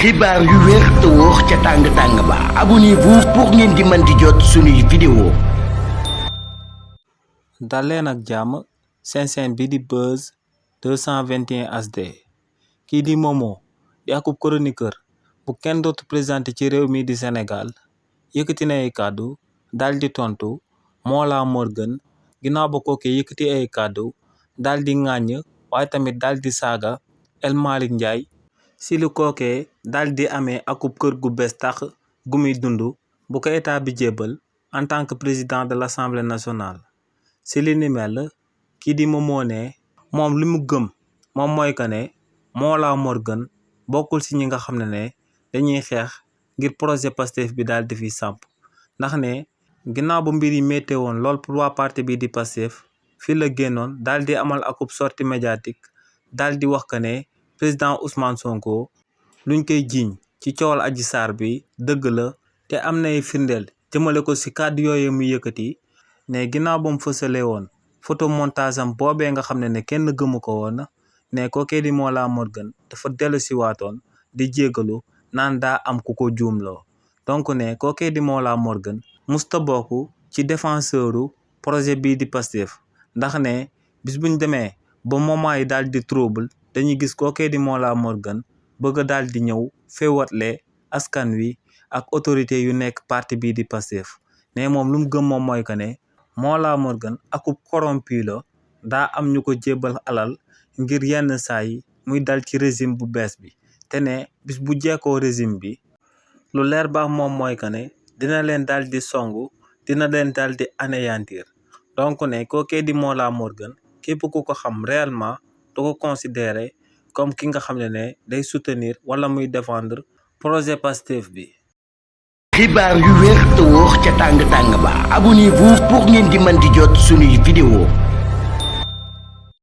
xibaar yu wér te wóor ca tàng ba abonnez-vous pour ngeen di mën di jot suñuy vidéo. dal leen ak jàmm seen bi di Buzz 221 HD kii di Momo di akub chroniqueur bu kenn dootu présenté ci réew mi di Sénégal yëkkati na ay kàddu daal di tontu Mollah Morgun ginnaaw ba kooke yëkkati ay kàddu daal di ŋàññ waaye tamit daal di saaga El Malick Ndiaye si lu kookee daal di amee akub kër gu bees tax gu muy dund bu ko état bi jébbal en tant que président de l'Assemblée nationale. si li ni mel kii di Momo ne moom li mu gëm moom mooy que ne Mollah Morgun bokkul si ñi nga xam ne dañuy xeex ngir projet Pastef bi daal di fi samp ndax ne ginnaaw ba mbir yi méttee woon lool pour waa parti bi di Pastef fii la génnoon daal di amal akub sortie médiatique daal di wax que ne président Ousmane Sonko luñ koy jiiñ ci coowal Adji Sarr bi dëgg la te am nay firndeel jëmale ko si kàddu yooyu muy yëkkati ne ginnaaw ba mu fësalee woon photo montage am boobee nga xam ne kenn gëmu ko woon ne kookee di Mollah Morgun dafa dellu si waatoon di jéggalu naan daa am ku ko juumloo donc ne kookee di Mollah Morgun musta bokk ci défenseuru projet bii di Pastef ndax ne bis buñ demee ba moment yi daal di trouble dañuy gis kookee di Mollah Morgun bëgg daal di ñëw féewatle askan wi ak autorité yu nekk parti bii di Pastef ne moom lu mu gëm moom mooy que ne Mollah Morgun akub corrompu la daa am ñu ko jébbal alal ngir yenn saa yi muy dal ci régime bu bees bi te ne bis bu jekkoo régime bi lu leer baax moom mooy que ne dina leen daal di songu dina leen daal di anéantir donc ne kookee di Mollah Morgun képp ku ko xam réellement du ko considérer comme ki nga xam ne day soutenir wala muy défendre projet Pastef bi. xibaar yu wér te wóor ca tàng ba abonnez-vous pour ngeen di mën di jot suñuy vidéo.